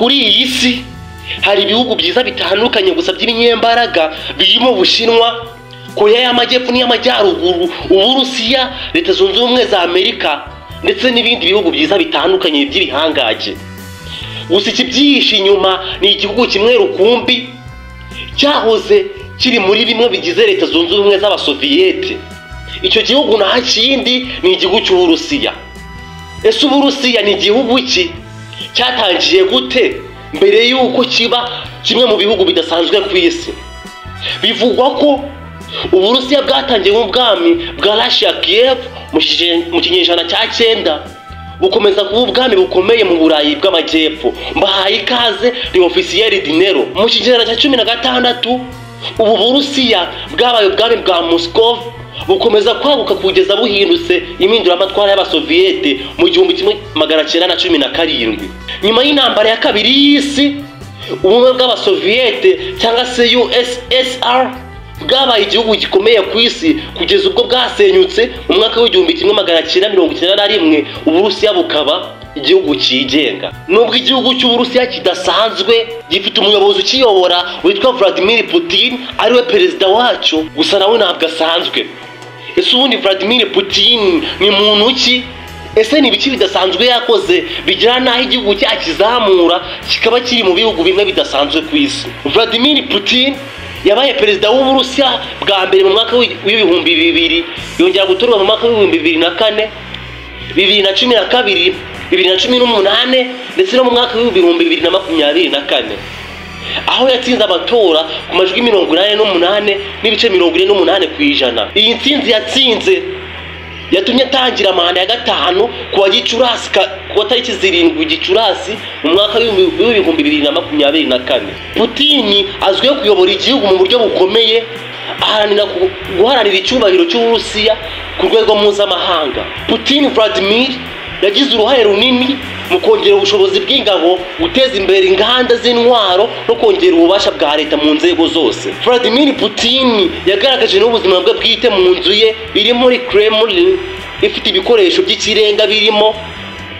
Kuri iyi si hari ibihugu byiza bitandukanye gusa by'ibinyembaraga birimo Ubushinwa, Koreya y'Amajyepfo n'iy'Amajyaruguru, Uburusiya, Leta Zunze Ubumwe za Amerika ndetse n'ibindi bihugu byiza bitandukanye by'ibihangange. Gusa ikibyihishe inyuma ni igihugu kimwe rukumbi cyahoze kiri muri bimwe bigize Leta Zunze Ubumwe z'Abasoviyete. Icyo gihugu nta kindi, ni igihugu cy'Uburusiya. Ese Uburusiya ni igihugu ki? Cyatangiye gute mbere y'uko kiba kimwe mu bihugu bidasanzwe ku isi? Bivugwa ko Uburusiya bwatangiye nk'ubwami bwa Russia Kiev mu kinyejana cya 9, bukomeza kuba ubwami bukomeye mu Burayi bw'Amajyepfo. Mbahaye ikaze, ni Officiel Dinero. Mu kinyejana cya 16 ubu Burusiya bwabaye ubwami bwa Moscow, bukomeza kwaguka kugeza buhindutse impinduramatwara y'Abasoviyete mu 1917. Nyuma y'intambara ya kabiri y'isi, ubumwe bw'Abasoviyete cyangwa se USSR bwabaye igihugu gikomeye ku isi kugeza ubwo bwasenyutse mu mwaka w'1991, Uburusiya bukaba igihugu cyigenga. Nubwo igihugu cy'Uburusiya kidasanzwe, gifite umuyobozi ukiyobora witwa Vladimir Putin, ariwe perezida wacyo, gusa nawe ntabwo asanzwe. Ese ubundi Vladimir Putin ni muntu ki? Ese ni ibiki bidasanzwe yakoze bigira n'aho igihugu cyakizamura kikaba kiri mu bihugu bimwe bidasanzwe ku isi? Vladimir Putin yabaye perezida w'Uburusiya bwa mbere mu mwaka w'2000, yongera gutorwa mu mwaka w'2004, 2012, 2018 ndetse no mu mwaka w'2024, aho yatsinze amatora ku majwi 88.48%. Iyi ntsinzi yatsinze yatumye atangira manda ya 5 kuwa Gicurasi, kuwa tariki 7 Gicurasi mu mwaka w'2024. Putin azwiho kuyobora igihugu mu buryo bukomeye, aharanira guharanira icyubahiro cy'Uburusiya ku rwego mpuzamahanga. Putin Vladimir yagize uruhare runini mu kongera ubushobozi bw'ingabo, guteza imbere inganda z'intwaro no kongera ububasha bwa leta mu nzego zose. Vladimir Putin yagaragaje n'ubuzima bwe bwite mu nzu ye iri muri Kremlin, ifite ibikoresho by'ikirenga birimo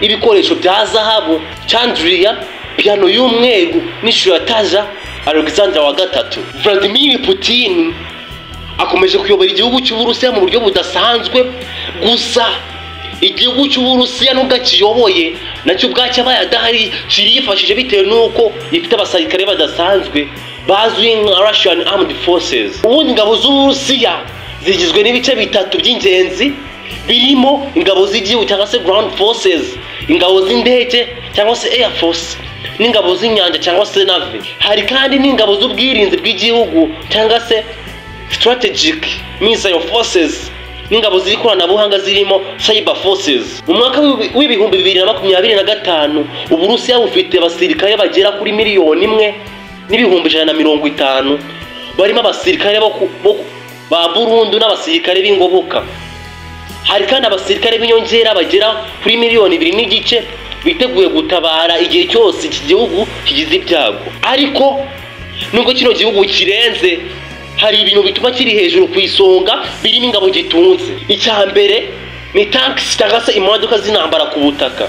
ibikoresho bya zahabu, chandelier, piano y'umweru n'ishusho ya Tsar Alexander wa 3. Vladimir Putin akomeje kuyobora igihugu cy'Uburusiya mu buryo budasanzwe. Gusa igihugu cy'Uburusiya nubwo akiyoboye, nacyo ubwacyo abaye adahari kirifashije, bitewe n'uko gifite abasirikare badasanzwe bazwi nka Russian Armed Forces. Ubundi ingabo z'Uburusiya zigizwe n'ibice bitatu by'ingenzi birimo ingabo z'igihugu cyangwa se ground forces, ingabo z'indege cyangwa se air force, n'ingabo z'inyanja cyangwa se navy. Hari kandi n'ingabo z'ubwirinzi bw'igihugu cyangwa se strategic missile forces, n'ingabo z'ikoranabuhanga zirimo cyber forces. Mu mwaka w'2025 Uburusiya bufite abasirikare bagera kuri 1,150,000, barimo abasirikare ba burundu n'abasirikare b'ingoboka. Hari kandi abasirikare b'inyongera bagera kuri 2.5 miliyoni biteguye gutabara igihe cyose iki gihugu kigize ibyago. Ariko nubwo kino gihugu kirenze, hari ibintu bituma kiri hejuru ku isonga birimo ingabo gitunze. Icya mbere ni tanks cyangwa se imodoka z'intambara ku butaka.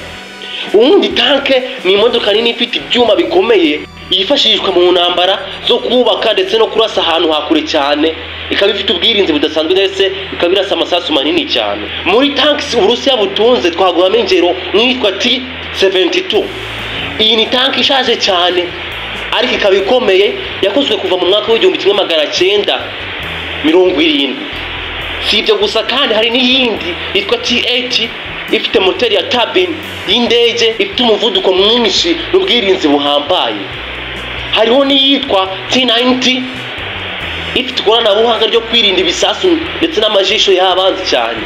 Ubundi tank ni imodoka nini ifite ibyuma bikomeye, yifashishwa mu ntambara zo kubaka ndetse no kurasa ahantu hakure cyane, ikaba ifite ubwirinzi budasanzwe ndetse ikaba irasa amasasu manini cyane. Muri tanks Uburusiya butunze twaguhamo ingero nk'iyitwa T-72. Iyi ni tank ishaje cyane ariko ikaba ikomeye, yakozwe kuva mu mwaka w'1970. Si ibyo gusa kandi, hari n'iyindi yitwa T-80, ifite moteri ya turbine y'indege, ifite umuvuduko mwinshi n'ubwirinzi buhambaye. Hariho n'iyitwa T-90, ifite ikoranabuhanga ryo kwirinda ibisasu ndetse n'amajisho y'abanzi cyane.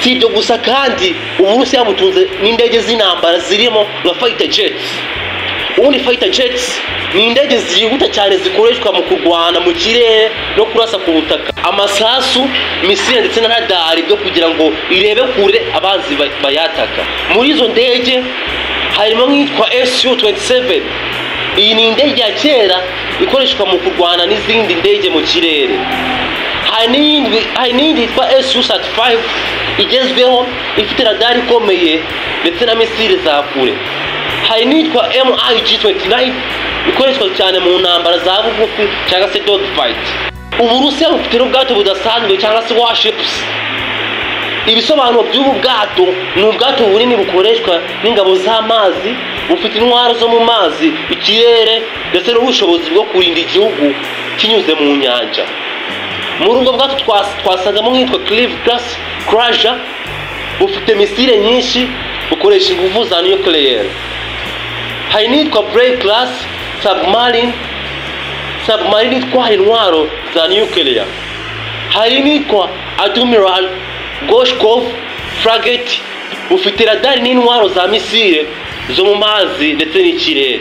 Si ibyo gusa kandi, Uburusiya butunze n'indege z'intambara zirimo nka fighter jets. Ubundi fighter jets ni indege zihuta cyane zikoreshwa mu kurwana mu kirere no kurasa ku butaka amasasu, missile ndetse na radari byo kugira ngo irebe kure abanzi bayataka. Muri izo ndege harimo nk'iyitwa Su-27. Iyi ni indege ya kera ikoreshwa mu kurwana n'izindi ndege mu kirere. Hari n'iyindi yitwa Su-35 igezweho, ifite radari ikomeye ndetse na missile za kure. Hari n'iyindi yitwa Su-34 Hari n'iyitwa MiG-29 ikoreshwa cyane mu ntambara za bugufi cyangwa se dogfight. Uburusiya bufite n'ubwato budasanzwe cyangwa se warships. Ibisobanuro by'ubu bwato ni ubwato bunini bukoreshwa n'ingabo z'amazi, bufite intwaro zo mu mazi, ikirere ndetse n'ubushobozi bwo kurinda igihugu kinyuze mu nyanja. Muri ubwo bwato twasangamo nk'iyitwa Kalibr class cruiser, bufite misile nyinshi, bukoresha ingufu za nuclear. Hari n'iyitwa Borei class submarine, submarine itwara intwaro za nuclear. Hari n'iyitwa Admiral Gorshkov frigate, bufite radari n'intwaro za misile zo mu mazi ndetse n'ikirere.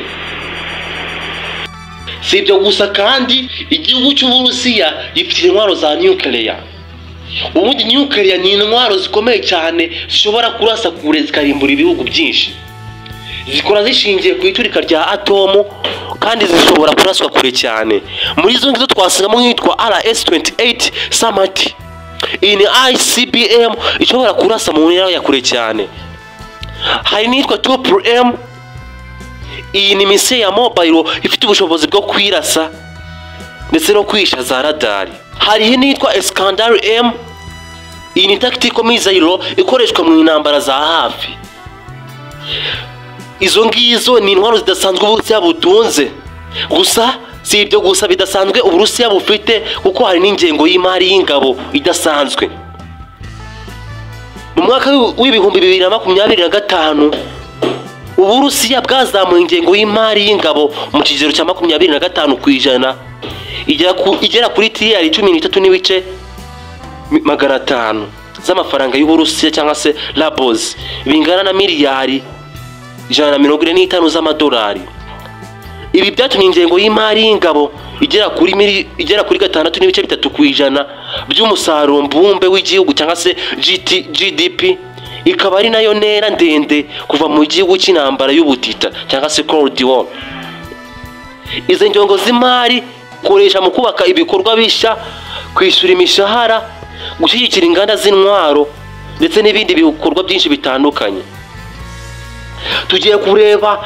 Si ibyo gusa kandi, igihugu cy'Uburusiya gifite intwaro za nuclear. Ubundi nuclear ni intwaro zikomeye cyane zishobora kurasa kure zikarimbura ibihugu byinshi. Zikora zishingiye ku iturika rya atomu kandi zishobora kuraswa kure cyane. Muri izo ngizo twasangamo nk'iyitwa RS-28 Sarmat. Iyi ni ICBM ishobora kurasa mu ntera ya kure cyane. Hari n'iyitwa Topol M. Iyi ni misile ya mobile ifite ubushobozi bwo kwirasa ndetse no kwihisha za radari. Hari n'iyitwa Iskander M. Iyi ni tactical missile ikoreshwa mu intambara za hafi. Izo ngizo ni intwaro zidasanzwe Uburusiya butunze. Gusa si ibyo gusa bidasanzwe Uburusiya bufite, kuko hari n'ingengo y'imari y'ingabo idasanzwe. Mu mwaka w'2025, Uburusiya bwazamuye ingengo y'imari y'ingabo mu kigero cya 25%, igera kuri tiriyari 13.5 billion z'amafaranga y'Uburusiya cyangwa se rubles, bingana na miliyari 145 z'amadolari. Ibi byatumye ingengo y'imari y'ingabo igera kuri 6.3% by'umusaruro mbumbe w'igihugu cyangwa se GDP, ikaba ari nayo ntera ndende kuva mu gihugu cy'intambara y'ubutita cyangwa se Cold War. Izi ngengo z'imari koresha mu kubaka ibikorwa bishya, kwishyura imishahara, gushyigikira inganda z'intwaro ndetse n'ibindi bikorwa byinshi bitandukanye. Tugiye kureba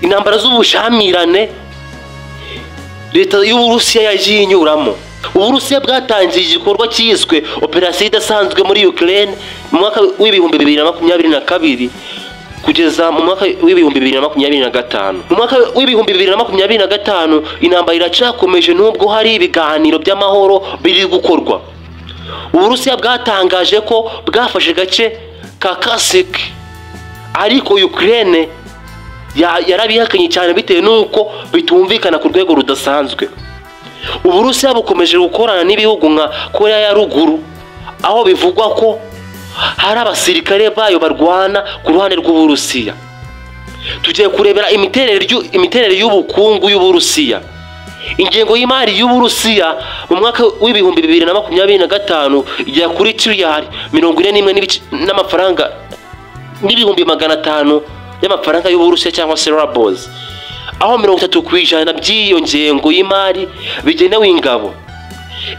intambara z'ubushyamirane leta y'Uburusiya yagiye inyuramo. Uburusiya bwatangiye igikorwa cyiswe operasiyo idasanzwe muri Ukraine mu mwaka w'2022 kugeza mu mwaka w'2025. Mu mwaka w'2025 intambara iracyakomeje nubwo hari ibiganiro by'amahoro biri gukorwa. Uburusiya bwatangaje ko bwafashe agace ka Kursk, ariko Ukraine yarabihakanye cyane bitewe n'uko bitumvikana ku rwego rudasanzwe. Uburusiya bukomeje gukorana n'ibihugu nka Korea ya Ruguru, aho bivugwa ko hari abasirikare bayo barwana ku ruhande rw'Uburusiya. Tugiye kurebera imiterere y'ubukungu y'Uburusiya. Ingengo y'imari y'Uburusiya mu mwaka w'2025 igera kuri tiriyari 41 n'amafaranga n'ibihumbi 500 y'amafaranga y'Uburusiya cyangwa se rubles, aho 30% by'iyo ngengo y'imari bigenewe ingabo.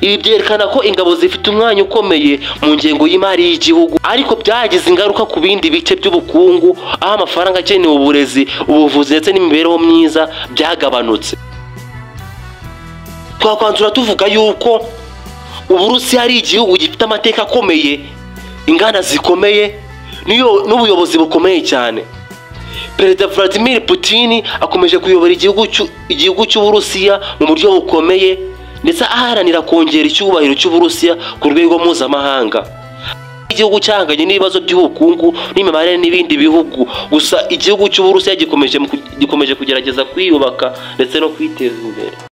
Ibi byerekana ko ingabo zifite umwanya ukomeye mu ngengo y'imari y'igihugu, ariko byagize ingaruka ku bindi bice by'ubukungu, aho amafaranga agenewe uburezi, ubuvuzi ndetse n'imibereho myiza byagabanutse. Twakwanzura tuvuga yuko Uburusiya ari igihugu gifite amateka akomeye, inganda zikomeye n'ubuyobozi bukomeye cyane. Perezida Vladimir Putin akomeje kuyobora igihugu cy'Uburusiya mu buryo bukomeye, ndetse aharanira kongera icyubahiro cy'Uburusiya ku rwego mpuzamahanga. Igihugu cyahanganye n'ibibazo by'ubukungu n'imibanire n'ibindi bihugu, gusa igihugu cy'Uburusiya gikomeje kugerageza kwiyubaka ndetse no kwiteza imbere.